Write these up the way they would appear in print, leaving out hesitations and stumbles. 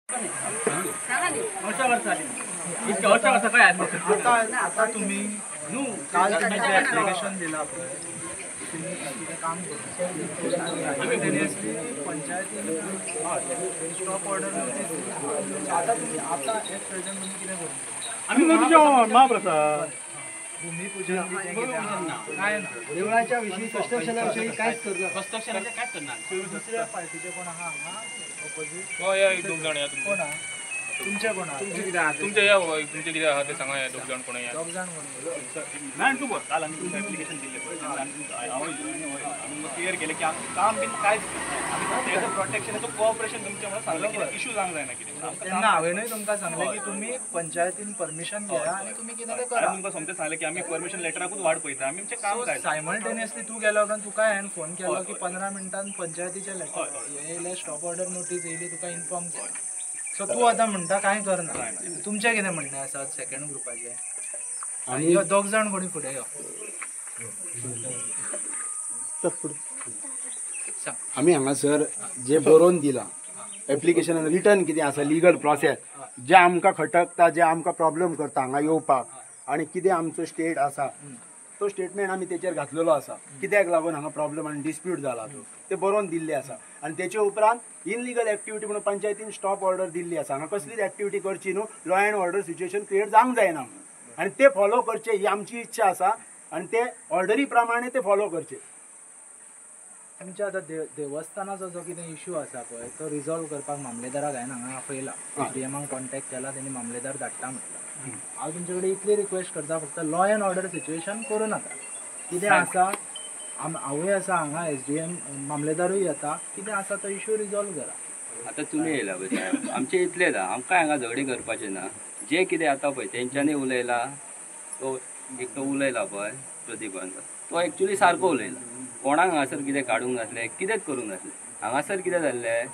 आता तुम्ही काल ऍप्लिकेशन दिला पळय, तुम्ही कितें काम करून पंचायतीन स्टॉप ऑर्डर नोटीस. आता तुम्ही आता एट प्रेझेंट तुम्ही कितें करूं? आमी महाप्रसाद भूमिपूजन काय ना, देवळाच्या विषयी कन्स्ट्रक्शना विषयी कांयच करना, कन्स्ट्रक्शनाचें कांयच करना. दुसऱ्या पार्टीचे कोण आहा हांगा ऑपोजीट? दोग जाण कोण आहा तुमचे? कोण आहा तुमचे? या तुमचे कितें आहा ते सांगा. दोग जाण कोण? दोग जाण कोण ना तूं बस. काल आमी तुमकां एप्लिकेशन दिल्लें पळय, हांव आमी क्लियर केलें की आमकां काम बीन कांयच आमी एज अ प्रोटेक्शन कोऑपरेशन तुमचें म्हणून सांगलें कितें इशू जावंक जायना कितें. तेन्ना हांवेनूय तुमकां सांगलें की तुमी पंचायतीन परमिशन घेया आनी तुमी कितें तें करा. तुमकां सोमतें सांगलें की आमी परमिशन लेटराकूच वाट पळयता, आमी आमचें काम काय. सायमल्टेनियसली तूं गेल्या उपरांत तुका हांवें फोन केलो की 15 मिनटान पंचायतीचें लेटर येयलें, स्टॉप ऑर्डर नोटीस येयली, तुका इन्फॉर्म केलें. सो तूं आतां म्हणटा कांय करना. तुमचें कितें म्हणणें आसा सेकंड ग्रुपाचें? आनी दोग जाण कोणी फुडें यो. आमी हांगासर जे बरोवन दिलां एप्लिकेशन रिटर्न कितें आसा लिगल प्रोसेस जे आमकां खटकता, जे आमकां प्रॉब्लम करता हांगा येवपाक आनी कितें आमचो स्टेट आसा तो स्टेटमेंट आमी तेचेर घातलेलो आसा, कित्याक लागून हांगा प्रॉब्लम आनी डिस्प्यूट जाला तो ते बरोवन दिल्ले आसा. आनी तेचे उपरांत इनलिगल एक्टिविटी म्हणून पंचायतीन स्टॉप ऑर्डर दिल्ली आसा. हांगा कसलीच एक्टिविटी करची न्हू, law and order situation create जावंक जायना म्हणून, आनी ते फॉलो करचे ही आमची इच्छा आसा आनी ते ऑर्डरी प्रमाणे ते फॉलो करचे. तुमच्या आतां देवस्थानाचो जो कितें इशू आसा पळय तो रिजॉल्व करपाक मामलेदाराक हांवें हांगा आपयला, एसडीएमाक कॉन्टेक्ट केला, तेणी मामलेदार धाडटा म्हटलां. हांव तुमचे कडेन इतली रिक्वेस्ट करता, फक्त लॉ एंड ऑर्डर सिच्युएशन करूं नाका. कितें आसा हांवूय आसा हांगा, एसडीएम मामलेदारूय येता, कितें आसा तो इशू रिजॉल्व करा. आतां तुमी येयला पळय सायब, आमचें इतलेंच आहा, आमकां हांगा झगडीं करपाचें ना. जें कितें आतां पळय तेंच्यांनी उलयला, तो एकटो उलयला पळय प्रदीपान, तो एक्चुली सारको उलयला. कोणाक हांगासर कितें काडूंक नासलें, कितेंच करूंक नासलें. हांगासर कितें जाल्लें,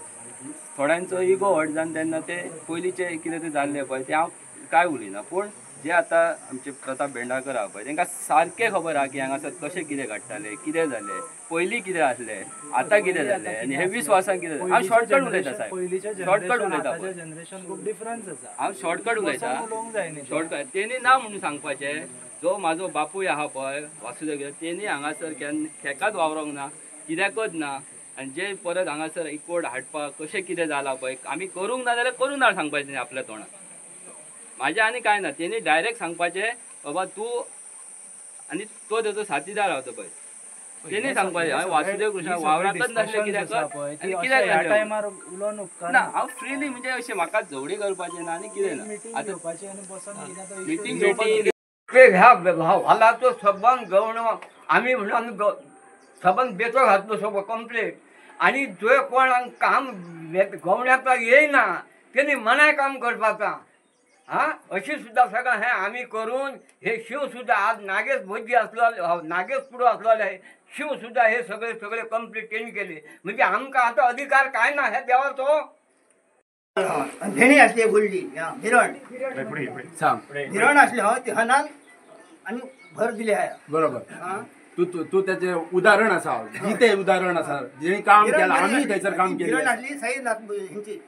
थोड्यांचो इगो हर्ट जावन तेन्ना ते पयलींचे कितें तें जाल्लें पळय तें हांव कांय उलयना. पूण जे आतां आमचे प्रताप बेंडाकर आहा पळय तेंकां सारकें खबर आहा की हांगासर कशें कितें घडटालें, कितें जालें, पयलीं कितें आसलें, आतां कितें जालें आनी हे 20 वर्सां कितें जालें. हांव शॉर्टकट उलयता सायब, शॉर्टकट उलयता, हांव शॉर्टकट उलयता, शॉर्टकट तेणी ना म्हणून सांगपाचें. जो म्हाजो बापूय आहा पळय वासुदेव, तेणी हांगासर केन्ना खेकाच वावरोंक ना, कित्याकच ना. आनी जे परत हांगासर इकोड हाडपाक कशें कितें जालां पळय, आमी करूंक ना जाल्यार करूंक ना सांगपाचें तेणी आपल्या तोंडान. म्हाजें आनी कांय ना, तेणी डायरेक्ट सांगपाचें बाबा तूं आनी तो तेजो साथीदार आहा तो पळय, तेणी सांगपाचें हांवें वासुदेव कृष्ण वावराकच नासलें कित्याक आनी कित्याक टायमार उलोवन उपकारना. ना हांव फ्रिली म्हणजे अशें म्हाका झगडीं करपाचें ना आनी कितें ना. आतां मिटींग घेवपाचें ह्या हॉलाचो सबंद गवणो आमी म्हणून सबंद बेतो घातलो सगळो कंप्लीट. आनी जो कोण काम गवण्याक येयना तेणी मनाय काम करपाचा हां, अशी सुद्दां सगळें हें आमी करून हे शिव सुद्दां आज नागेश भोजी आसलो, नागेश पुरो आसलेले शिव सुद्दां हे सगळे सगळे कंप्लीट तेणी केले. म्हणजे आमकां आतां अधिकार कांय ना ह्या देवाचो. भेणी आसली व्हडली भिरण भिरण आसली हय, ती हनान आनी भर दिली आहा. बरोबर, तूं तूं तेचें उदाहरण आसा, जितें उदाहरण आसा, जेणी काम केलां, आमी थंयसर काम केलें. भिरण आसली सही हेंची.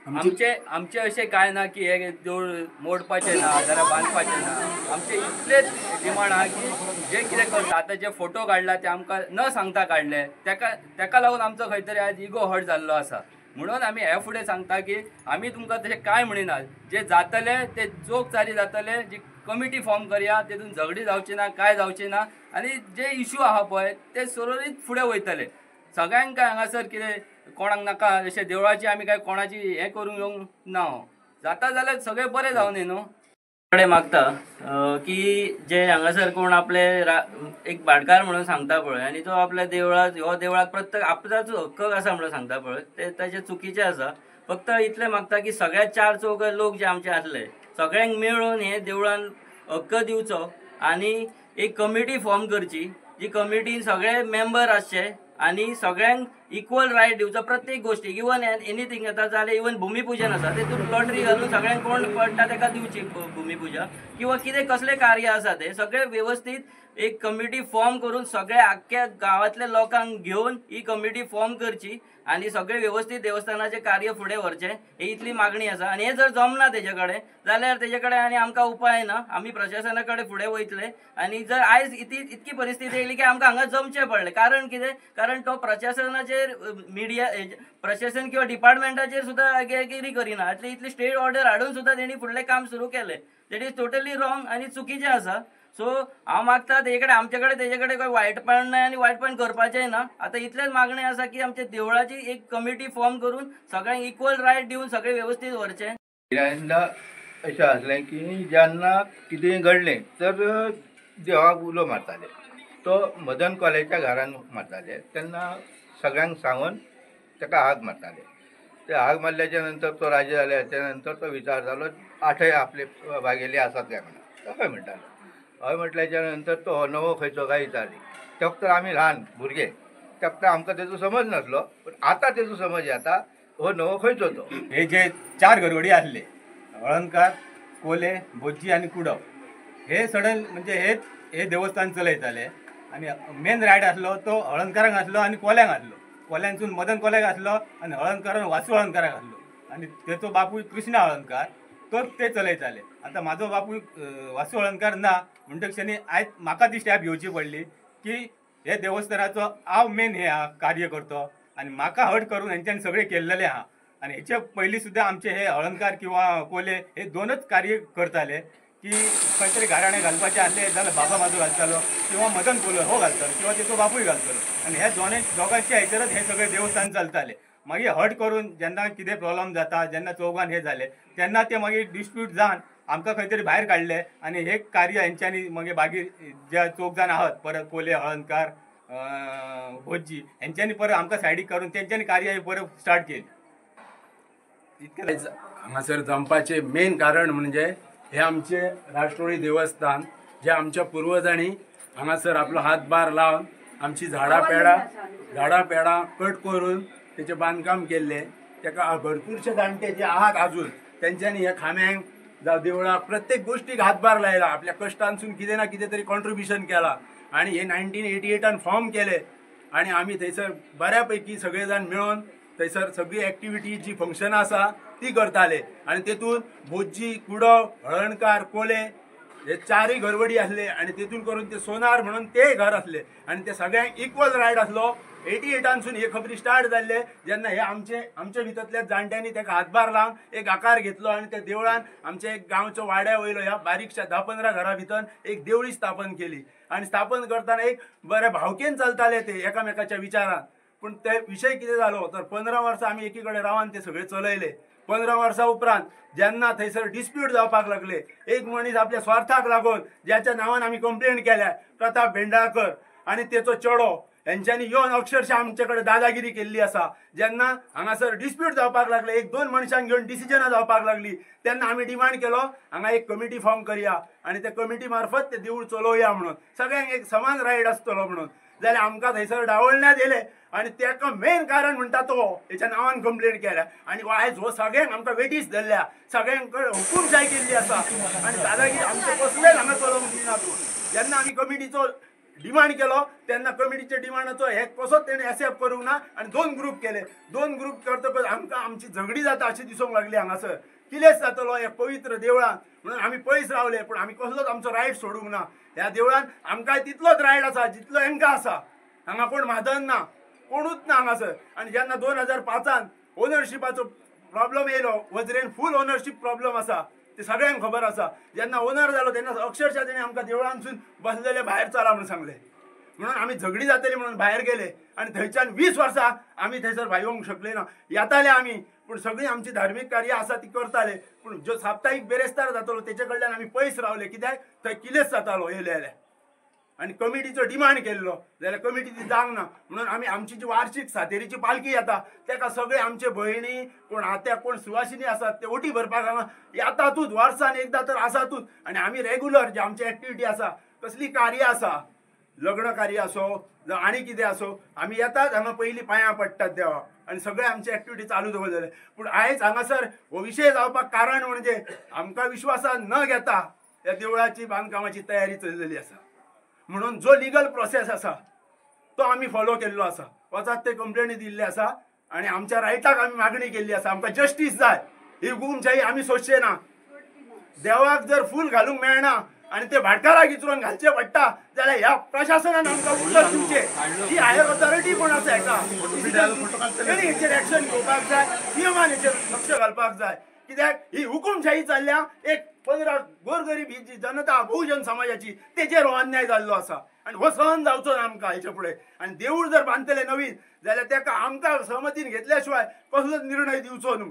आमचे आमचे अशें कांय ना की हे देवूळ मोडपाचें ना जाल्यार बांदपाचें ना. आमचे इतलेच डिमांड आहा की जे कितें करता आतां जे फोटो काडला ते आमकां न सांगता काडले, तेका लागून आमचो खंय तरी आज इगो हर्ट जाल्लो आसा. म्हणून आमी हे फुडें सांगता की आमी तुमकां तशें कांय म्हणिना, जे जातले ते चोख चारी जातले, जी कमिटी फॉर्म करया तेतून झगडी जावची ना, कांय जावची ना आनी जे इशू आहा पळय ते सुरळीत फुडें वयतले. सगळ्यांक काय हांगासर कितें कोणाक नाका अशें देवळाची आमी काय कोणाची हें करूंक येवंक ना, जाता जाल्यार सगळें बरें जावं न्ही न्हू. कडेन मागता की जे हांगासर कोण आपले एक भाटकार म्हणून सांगता पळय आनी तो आपल्या देवळाक हो देवळाक प्रत्येक आपल्याचो हक्क आसा म्हणून सांगता पळय ते ताचे चुकीचें आसा. फक्त इतलें मागता की सगळ्या 4 चौग लोक जे आमचे आसले सगळ्यांक मेळून हे देवळान हक्क दिवचो आनी एक कमिटी फॉर्म करची, जी कमिटीन सगळे मेंबर आसचे आनी सगळ्यांक इक्वल रायट दिवचो प्रत्येक गोष्टीक. इवन एनीथींग आतां जालें, इवन भुमीपुजन आसा तेतून लॉटरी घालून सगळ्यांक कोण पडटा तेका दिवची भुमीपुजा किंवा कितें कसलें कार्य आसा तें सगळें वेवस्थीत एक कमिटी फॉर्म करून सगळ्या आख्ख्या गांवांतल्या लोकांक घेवन ही कमिटी फॉर्म करची आनी सगळे वेवस्थीत देवस्थानाचें कार्य फुडें व्हरचें ही इतली मागणी आसा. आनी हें जर जमना तेजे कडेन जाल्यार तेजे कडेन आनी आमकां उपाय ना, आमी प्रशासना कडेन फुडें वयतले. आनी जर आयज इतकी परिस्थिती येयली की आमकां हांगा जमचें पडलें, कारण कितें, कारण तो प्रशासनाचेर मिडिया प्रशासन किंवा डिपार्टमेंटाचेर सुद्दां एग्री करिना. इतली स्टेट ऑर्डर हाडून सुद्दां तेणी फुडलें काम सुरू केलें, that is totally wrong आनी चुकीचें आसा. सो हांव मागता तेजे कडेन, आमचे कडेन तेजे कडेन कांय वायटपण ना आनी वायटपण करपाचेंय ना. आतां इतलेंच मागणें आसा की आमच्या देवळाची एक कमिटी फॉर्म करून सगळ्यांक इक्वल रायट दिवन सगळें वेवस्थीत व्हरचें. पहिल्यांदा अशें आसलें की जेन्ना कितेंय घडलें तर देवाक उलो मारताले, तो मदन कॉलेजच्या घरान मारताले तेन्ना सगळ्यांक सांगून ताका हाक मारताले. ते हाक मारल्याच्या नंतर तो राजी जाल्याच्या नंतर तो विचार जालो आठय आपले भागेले आसात काय म्हणून, तो हय म्हणटालो. हय म्हटल्याच्या नंतर तो हो नवो खंयचो काय विचारली. तेक तर आमी ल्हान भुरगे, तेक तर आमकां तेजो समज नासलो, पूण आतां तेजो समज येता हो नवो खंयचो तो. हे जे चार घरवडी आसले, हळणकार, कोले, बोजी आनी कुडव, हे सडन म्हणजे हे देवस्थान चलयताले. आनी मेन रायट आसलो तो हळणकारांक आसलो आनी कोल्यांक आसलो. कोल्यांसून मदन कोल्याक आसलो आनी हळणकारान वासू हळणकाराक आसलो आनी तेचो बापूय कृष्णा हळणकार तो ते चलयताले. आतां म्हाजो बापूय वासू हळणकार ना म्हणटकीर आयज म्हाका ती स्टेप घेवची पडली की हे देवस्थानाचो हांव मेन हे कार्य करतो आनी म्हाका हट करून हेंच्यांनी सगळें केल्लेलें आहा. आनी हेचे पयलीं सुद्दां आमचे हे हळणकार किंवा कोले हे दोनच कार्य करताले की खंय तरी गाराणें घालपाचें आसलें जाल्यार बाबा म्हाजो घालतालो किंवा मदन कोलो हो घालतालो किंवा तेचो बापूय घालतालो आनी ह्या दोगांच्या हेचेरच हें सगळें देवस्थान चलतालें. मागीर हट करून जेन्ना कितें प्रॉब्लम जाता, जेन्ना चौगान हें जालें तेन्ना ते मागीर डिस्प्यूट जावन आमकां खंय तरी भायर काडले आनी हे कार्य हेंच्यांनी मागीर मागीर जे चौग जाण आहात परत कोले, हळणकार, भोजी हेंच्यांनी परत आमकां सायडीक करून तेंच्यांनी कार्य परत स्टार्ट केली. इतकें हांगासर जमपाचें मेन कारण म्हणजे हे आमचे राष्ट्रोळी देवस्थान जे आमच्या पुर्वजांनी हांगासर आपलो हातभार लावन आमची झाडां पेडां कट करून तेचें बांदकाम केल्लें. तेका भरपूरशे जाणटे जे आहात आजून तेंच्यांनी ह्या खांब्यांक जावं देवळाक प्रत्येक गोश्टीक हातभार लायला, आपल्या कश्टांसून कितें ना कितें तरी कॉन्ट्रिब्युशन केलां आनी हे 1988 फॉर्म केले आनी आमी थंयसर बऱ्या पैकी सगळे जाण मेळोन थंयसर सगळी एक्टिविटी जी फंक्शनां आसा ती करताले. आनी तेतून बोजी, कुडव, हळणकार, कोले हे चारय घरवडी आसले आनी तेतून करून ते सोनार म्हणून तेय घर आसले आनी ते सगळ्यांक इक्वल रायट आसलो. 88 हे खबरी स्टार्ट जाल्ले जेन्ना हे आमचे भितरल्या जाणट्यांनी तेका हातभार लावन एक आकार घेतलो आनी त्या देवळान आमच्या एक गांवचो वाड्या वयलो ह्या बारीकशा 10-15 घरां भितर एक देवळी स्थापन केली आनी स्थापन करतना एक बऱ्या भावकेन चलताले ते एकामेकाच्या विचारान. पूण ते विशय कितें जालो तर 15 वर्सां आमी एकी कडेन रावन ते सगळे चलयले. 15 वर्सां उपरांत जेन्ना थंयसर डिस्प्यूट जावपाक लागले, एक मनीस आपल्या स्वार्थाक लागून ज्याच्या नांवान आमी कंप्लेन केल्या प्रताप भेंडाळकर आनी तेचो चेडो हेंच्यांनी येवन अक्षरशः आमचे कडेन दादागिरी केल्ली आसा. जेन्ना हांगासर डिस्प्यूट जावपाक लागले, 1-2 मनशांक घेवन डिसिजनां जावपाक लागली तेन्ना आमी डिमांड केलो हांगा एक कमिटी फॉर्म करया आनी त्या कमिटी मार्फत ते देवूळ चलोवया म्हणून, सगळ्यांक एक समान रायट आसतलो म्हणून. जाल्यार आमकां थंयसर डावलण्यात येयले आनी तेका मेन कारण म्हणटा तो हेच्या नांवान कंप्लेन केल्या आनी आयज हो सगळ्यांक आमकां वेटीस धरल्या, सगळ्यांक हुकूमशाय केल्ली आसा आनी दादागिरी आमचें कसलेंच हांगा चलोवंक दिना. तूं जेन्ना आमी कमिटीचो डिमांड केलो तेन्ना कमिटीच्या डिमांडाचो हे कसोच तेणें एक्सेप्ट करूंक ना आनी 2 ग्रूप केले. 2 ग्रूप करतकच आमकां आमची झगडी जाता अशें दिसूंक लागली. हांगासर किलेस जातलो हे पवित्र देवळान म्हणून आमी पयस रावले, पूण आमी कसलोच आमचो रायट सोडूंक ना. ह्या देवळान आमकांय तितलोच रायट आसा जितलो हेंकां आसा. हांगा कोण म्हादन ना, कोणूच ना हांगासर. आनी जेन्ना 2005 ओनरशिपाचो प्रॉब्लम येयलो, वजरेन फूल ओनरशीप प्रॉब्लम आसा ते सगळ्यांक खबर आसा. जेन्ना ओनर जालो तेन्ना अक्षरशः तेणें आमकां देवळांसून बसलेले भायर चला म्हणून सांगलें, म्हणून आमी झगडी जातली म्हणून भायर गेले आनी थंयच्यान 20 वर्सां आमी थंयसर भायर येवंक शकले ना. येताले आमी, पूण सगळीं आमची धार्मीक कार्यां आसा ती करताले, पूण जो साप्ताहीक बेरेस्तार जातलो तेचे कडल्यान आमी पयस रावले कित्याक थंय किलेस जातालो येयले जाल्यार. आनी कमिटीचो डिमांड केल्लो जाल्यार कमिटी ती जावंक ना म्हणून आमी आमची जी वार्षीक सातेरीची पालखी येता तेका सगळे आमचे भयणी कोण आत्या कोण सुवासिनी आसात ते ओटी भरपाक हांगा येतातूच, वर्सान एकदां तर आसातूच. आनी आमी रेगुलर जे आमची एक्टिविटी आसा, कसली कार्य आसा लग्न कार्य असो जावं आनी कितें असो, आमी येतात हांगा पयलीं पांयां पडटात देवाक आनी सगळे आमचे एक्टिविटी चालू दवरलेले. पूण आयज हांगासर हो विशय जावपाक कारण म्हणजे आमकां विश्वासान न घेता ह्या देवळाची बांदकामाची तयारी चल्लेली आसा. म्हणून जो लिगल प्रोसेस आसा तो आमी फॉलो केल्लो आसा, वचात ते कंप्लेनी दिल्ले आसा आनी आमच्या रायटाक आमी मागणी केल्ली आसा. आमकां जस्टीस जाय, ही हुकुमशाही आमी सोंसचे ना. देवाक जर फूल घालूंक मेळना आनी ते भाटकाराक इचरून घालचे पडटा जाल्यार ह्या प्रशासनान आमकां उतर दिवचें. ही हायर ऑथॉरिटी कोण आसा हेका तेणी हेचेर एक्शन घेवपाक जाय, सीएमान हेचेर लक्ष घालपाक जाय. कित्याक ही हुकुमशाही चल्ल्या, एक 15 गोरगरीब ही जी जनता बहुजन समाजाची तेचेर हो अन्याय जाल्लो आसा आनी हो सहन जावचो ना आमकां हेचे फुडें. आनी देवूळ जर बांदतले नवीन जाल्यार तेका आमकां सहमतीन घेतल्या शिवाय कसलोच निर्णय दिवचो न्हू.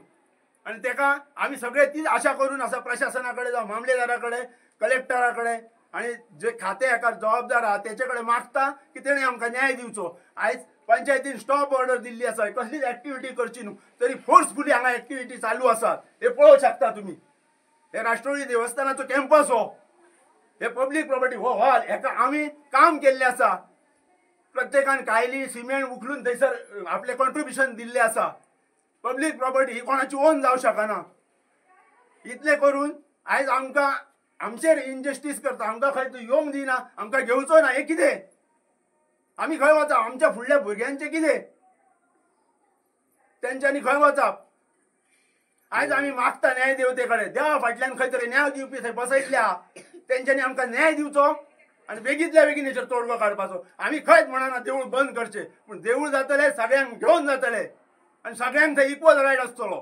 आनी तेका आमी सगळे तीच आशा करून आसा प्रशासना कडेन जावं मामलेदारा कडेन, कलेक्टरा कडेन आनी जे खातें हेका जबाबदार आहा तेचे कडेन मागता की तेणी आमकां न्याय दिवचो. आयज पंचायतीन स्टॉप ऑर्डर दिल्ली आसा, कसलीच एक्टिविटी करची न्हू, तरी फोर्सफुली हांगा एक्टिविटी चालू आसात हे पळोवंक शकता तुमी. हे राष्ट्रवादी देवस्थानाचो कॅम्पस हो, हे पब्लीक प्रॉपर्टी हो हॉल, हेका आमी काम केल्लें आसा. प्रत्येकान कायली सिमेंट उखलून थंयसर आपलें कॉन्ट्रिब्युशन दिल्लें आसा. पब्लीक प्रॉपर्टी ही कोणाची ओन जावं शकना. इतलें करून आयज आमकां आमचेर इनजस्टीस करता, आमकां खंय येवंक दिना, आमकां घेवचो ना. हें कितें? आमी खंय वचप? आमच्या फुडल्या भुरग्यांचें कितें? तेंच्यांनी खंय वचप? आयज आमी मागता न्याय देवते कडेन, देवा फाटल्यान खंय तरी न्याय दिवपी थंय बसयतल्या, तेंच्यांनी आमकां न्याय दिवचो आनी बेगींतल्या बेगीन हेचेर तोडगो काडपाचो. आमी खंयच म्हणना देवूळ बंद करचें, पूण देवूळ जातलें सगळ्यांक घेवन जातलें आनी सगळ्यांक थंय इक्वल रायट आसतलो.